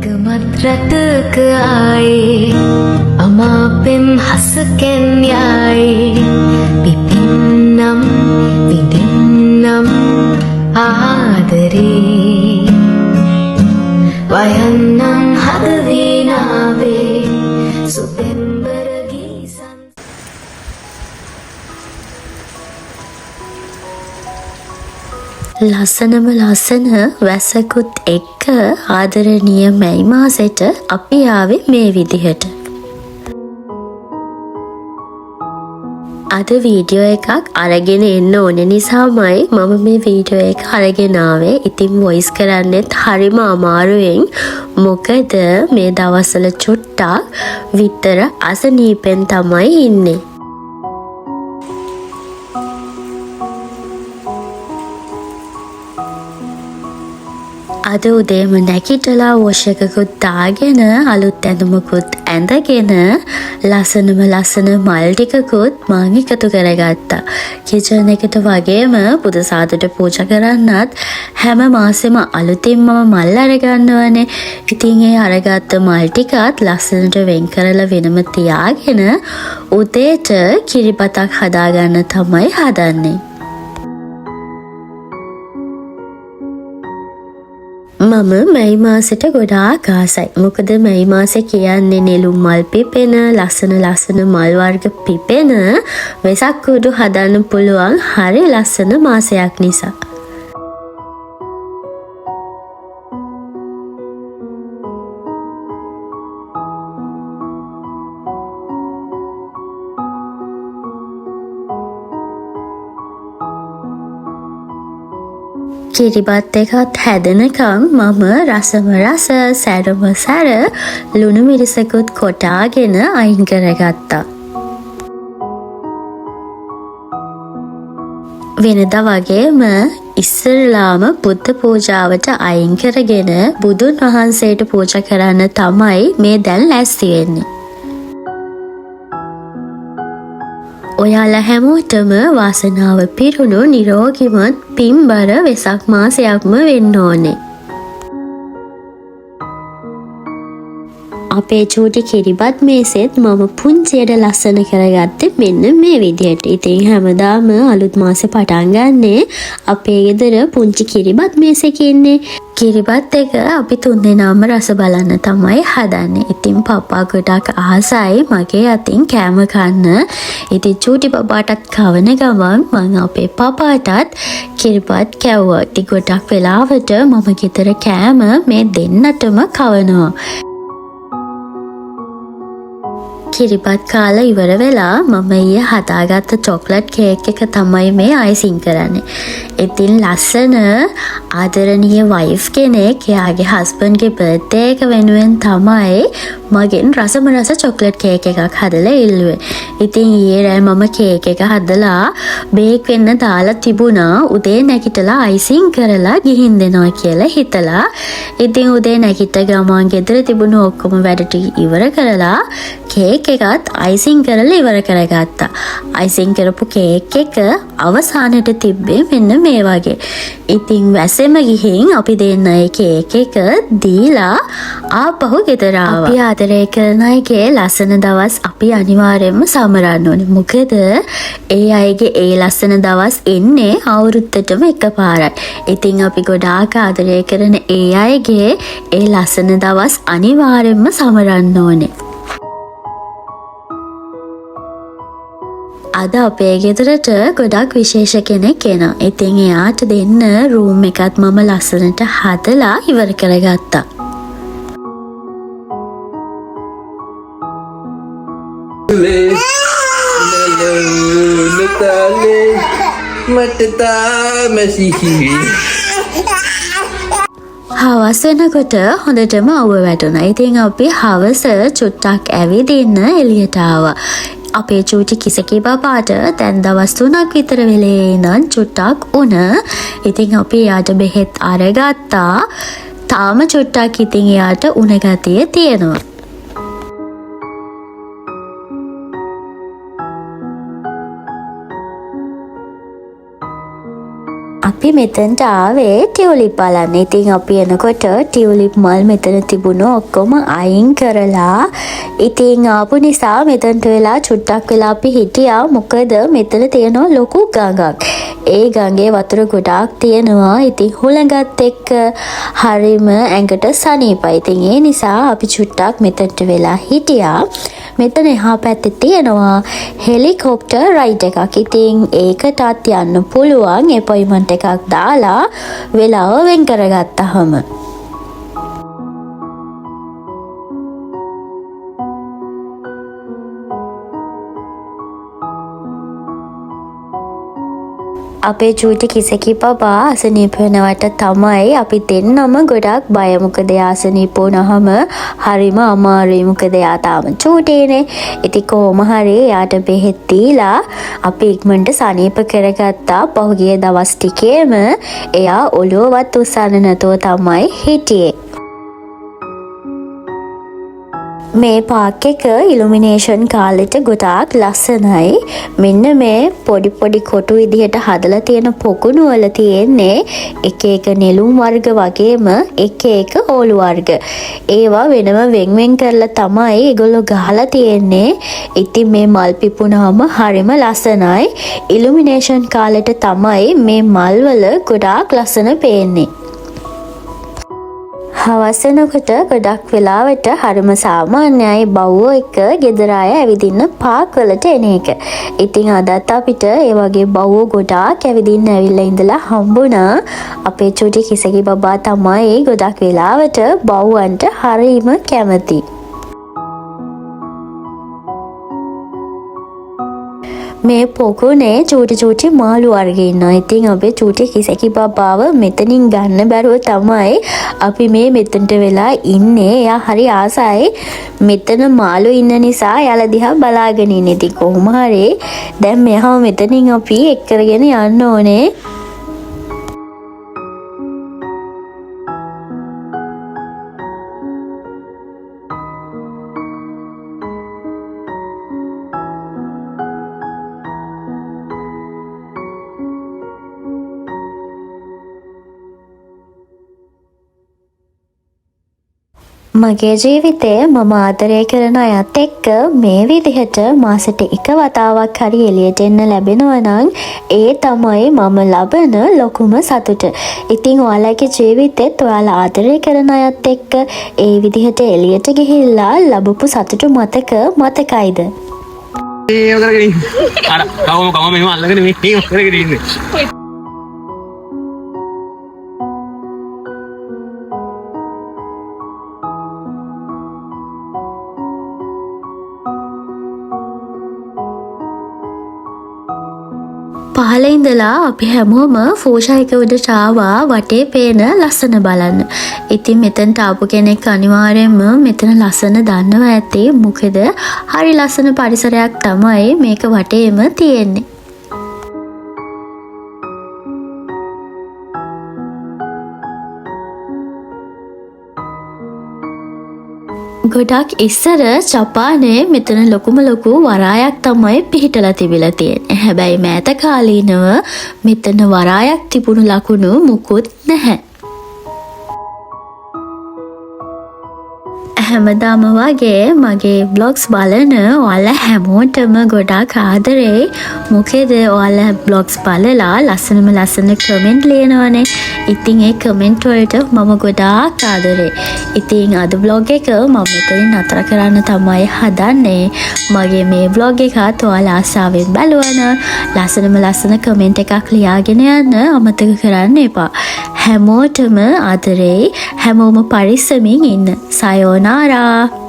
දැකමත් රටක ආයේ අමාපෙම් හසකෙන් යායේ පිපෙන්නම් විඳින්නම් ආදරේ වයන්නම් හද වීණාවේ සුපෙම්බර ගීසන්. ලස්සනම ලස්සන වැසකුත් එක්ක ආදරණීය මැයි මාසෙට අපි ආවේ මේ විදිහට. අද වීඩියෝ එකක් අරගෙන එන්න ඕන නිසාමයි මම මේ වීඩියෝ එක අරගෙන ආවේ. ඉතින් වොයිස් කරන්නෙත් හරිම අමාරුවෙන්. මොකද මේ දවස්වල චුට්ටක් විතර අසනීපෙන් තමයි ඉන්නේ. අද උදේම නැගිටලා වොෂ් එකකුත් දාගෙන අලුත් ඇඳුමකුත් ඇඳගෙන ලස්සනම ලස්සන මල් ටිකකුත් මං එකතු කරගත්තා. කිචන් එකට වගේම බුදු සාදුට පූජා කරන්නත් හැම මාසෙම අලුතින් මම මල් අරගන්නවනේ. ඉතින් ඒ අරගත්ත මල් ටිකත් ලස්සනට වෙන් කරලා වෙනම තියාගෙන උදේට කිරිබතක් හදාගන්න තමයි හදන්නේ. මම මැයි මාසෙට ගොඩාක් ආසයි. මොකද මැයි මාසෙ කියන්නේ නෙළුම් මල් පිපෙන, ලස්සන ලස්සන මල් වර්ග පිපෙන, වෙසක් කුඩු හදන්න පුළුවන් හරි ලස්සන මාසයක් නිසා. කිරිබත් එකත් හැදෙනකම් මම රසම රස සැරම සැර ලුණු මිරිසකුත් කොටාගෙන අයින් කරගත්තා. වෙනදා වගේම ඉස්සරලාම බුද්ධ පූජාවට අයින් කරගෙන බුදුන් වහන්සේට පූජා කරන්න තමයි මේ දැන් ලෑස්ති වෙන්නේ. ඔයාලා හැමෝටම වාසනාව පිරුණු නිරෝගිමත් පින්බර වෙසක් මාසයක්ම වෙන්න ඕනේ. අපේ චූටි කිරිබත් මේසෙත් මම පුංචියට ලස්සන කරගත්තේ මෙන්න මේ විදිහට. ඉතින් හැමදාම අලුත් මාසෙ පටන් ගන්නේ අපේ ගෙදර පුංචි කිරිබත් මේසෙකින්නේ. කිරිබත් එක අපි තුන්දෙනාම රස බලන්න තමයි හදන්නේ. ඉතින් පපා ගොඩක් ආසයි මගේ අතින් කෑම කන්න. ඉතින් චූටි බබාටත් කවන ගමන් මං අපේ පපාටත් කිරිබත් කැව්වා. ඉතින් ගොඩක් වෙලාවට මම ගෙදර කෑම මේ දෙන්නටම කවනවා. කිරිබත් කාලා ඉවර වෙලා මම ඊයේ හදාගත්ත චොක්ලට් කේක් එක තමයි මේ අයිසිං කරන්නේ. ඉතින් ලස්සන ආදරණීය වයිෆ් කෙනෙක් එයාගේ හස්බන්ඩ්ගේ බර්ත්ඩේ එක වෙනුවෙන් තමයි මගෙන් රසම රස චොක්ලට් කේක් එකක් හදලා ඉල්ලුවේ. ඉතින් ඊයේ රෑ මම කේක් එක හදලා බේක් වෙන්න දාලා තිබුණා. උදේ නැගිටලා අයිසිං කරලා ගිහින් දෙනවා කියලා හිතලා. ඉතින් උදේ නැගිට ගමන් ගෙදර තිබුණු ඔක්කොම වැඩ ටික ඉවර කරලා කේක් එකත් අයිසිං කරලා ඉවර කරගත්තා. අයිසිං කරපු කේක් එක අවසානයේ තිබ්බේ මෙන්න මේ වගේ. ඉතින් වැසෙම ගිහින් අපි දෙන්න ඒ කේක් එක දීලා ආපහු ගෙදර ආවා. අපි ආදරය කරන අයගේ ලස්සන දවස් අපි අනිවාර්යයෙන්ම සමරන්න ඕනේ. මොකද ඒ අයගේ ඒ ලස්සන දවස් එන්නේ අවුරුද්දටම එකපාරයි. ඉතින් අපි ගොඩාක් ආදරය කරන ඒ අයගේ ඒ ලස්සන දවස් අනිවාර්යයෙන්ම සමරන්න ඕනේ. අද අපේ ගෙදරට ගොඩක් විශේෂ කෙනෙක් එනවා. ඉතින් එයාට දෙන්න රූම් එකත් මම ලස්සනට හදලා ඉවර කරගත්තා. මට තාම සිහිවේ. හවස් වෙනකොට හොඳටම අවුව වැටුණා. ඉතින් අපි හවස චුට්ටක් ඇවිදින්න එළියට ආවා. අපේ චූටි කිසකී බබාට දැන් දවස් 3ක් විතර වෙලේ ඉඳන් චුට්ටක් උණ. ඉතින් අපි එයාට බෙහෙත් අරගත්තා. තාම චුට්ටක් ඉතින් එයාට උණ ගතිය තියෙනවා. අපි අපි මෙතනට ආවේ ටියුලිප් බලන්න. ඉතින් අපි එනකොට ටියුලිප් මල් මෙතන තිබුණු ඔක්කොම අයින් කරලා ඉතින් ආපු නිසා මෙතනට වෙලා චුට්ටක් වෙලා අපි හිටියා. මොකද මෙතන තියෙනවා ලොකු ගඟක්. ඒ ගඟේ වතුර ගොඩාක් තියෙනවා. ඉතින් හුළඟත් එක්ක හරිම ඇඟට සනීපයි. ඉතින් ඒ නිසා අපි චුට්ටක් මෙතනට වෙලා හිටියා. මෙතන එහා පැත්තේ තියෙනවා හෙලිකොප්ටර් රයිඩ් එකක්. ඉතින් ඒකටත් යන්න පුළුවන් ඇපොයින්ට්මන්ට් එකක් දාලා වෙලාව වෙන් කරගත්තහම. අපේ චූටි කිසකි බබා අසනීප වෙනවට තමයි අපි දෙන්නම ගොඩක් බය. මොකද එයා අසනීප වුණාම හරිම අමාරුයි. මොකද එයා තාම චූටිනේ. ඉතින් කොහොම හරි එයාට බෙහෙත් දීලා අපි ඉක්මනට සනීප කරගත්තා. පහුගිය දවස් ටිකේම එයා ඔළුවවත් උස්සන්නේ නැතුව තමයි හිටියේ. මේ පාක් එක ඉලුමිනේෂන් කාලෙට ගොඩාක් ලස්සනයි. මෙන්න මේ පොඩි පොඩි කොටු විදිහට හදලා තියෙන පොකුණු වල තියෙන්නේ එක එක නෙළුම් වර්ග වගේම එක එක ඕලු වර්ග. ඒවා වෙනම වෙන් වෙන් කරලා තමයි ඒගොල්ලෝ ගහලා තියෙන්නේ. ඉතින් මේ මල් පිපුණාම හරිම ලස්සනයි. ඉලුමිනේෂන් කාලෙට තමයි මේ මල් වල ගොඩාක් ලස්සන පේන්නේ. හවස් වෙනකොට ගොඩක් වෙලාවට හරිම සාමාන්‍යයි බව්වෝ එක්ක ගෙදර අය ඇවිදින්න පාක් වලට එන එක. ඉතින් අදත් අපිට ඒ වගේ බව්වෝ ගොඩාක් ඇවිදින්න ඇවිල්ලා ඉඳලා හම්බුණා. අපේ චූටි කිසකි බබා තමයි ගොඩක් වෙලාවට බව්වන්ට හරිම කැමති. මේ පොකුණේ චූටි චූටි මාළු වර්ග ඉන්නවා. ඉතින් අපේ චූටි කිසකි බබාව මෙතනින් ගන්න බැරුව තමයි අපි මේ මෙතනට වෙලා ඉන්නේ. එයා හරි ආසයි මෙතන මාළු ඉන්න නිසා එයාලා දිහා බලාගෙන ඉන්නේ. ඉතින් කොහොම හරි දැන් මෙයාව මෙතනින් අපි එක් කරගෙන යන්න ඕනේ. මගේ ජීවිතේ මම ආදරය කරන අයත් එක්ක මේ විදිහට මාසෙට එක වතාවක් හරි එළියට එන්න ලැබෙනවා නම් ඒ තමයි මම ලබන ලොකුම සතුට. ඉතින් ඔයාලගේ ජීවිතෙත් ඔයාලා ආදරය කරන අයත් එක්ක ඒ විදිහට එළියට ගිහිල්ලා ලැබපු සතුට මතකයිද? ඒව කරගෙන ඉන්නේ. අර කවම කවම මෙහෙම අල්ලගෙන මේ කරගෙන ඉන්නේ. පහළ ඉඳලා අපි හැමෝම ෆෝෂා එක උඩට ආවා වටේ පේන ලස්සන බලන්න. ඉතින් මෙතනට ආපු කෙනෙක් අනිවාර්යයෙන්ම මෙතන ලස්සන දන්නවා ඇති. මොකද හරි ලස්සන පරිසරයක් තමයි මේක වටේම තියෙන්නේ. ගොඩක් ඉස්සර ජපානයේ මෙතන ලොකුම ලොකු වරායක් තමයි පිහිටලා තිබිලා තියෙන්නේ. හැබැයි මෑත කාලීනව මෙතන වරායක් තිබුණු ලකුණු මුකුත් නැහැ. හැමදාම වගේ මගේ බ්ලොග්ස් බලන ඔයාලා හැමෝටම ගොඩාක් ආදරේ. මොකද ඔයාලා බ්ලොග්ස් බලලා ලස්සනම ලස්සන කමෙන්ට් ලියනවනේ. ඉතින් ඒ කමෙන්ට් වලට මම ගොඩාක් ආදරේ. ඉතින් අද බ්ලොග් එක මම මෙතනින් නතර කරන්න තමයි හදන්නේ. මගේ මේ බ්ලොග් එකත් ඔයාලා ආසාවෙන් බැලුවා නම් ලස්සනම ලස්සන කමෙන්ට් එකක් ලියාගෙන යන්න අමතක කරන්න එපා. හැමෝටම ආදරේ. හැමෝම පරිස්සමින් ඉන්න. සයෝනාරා.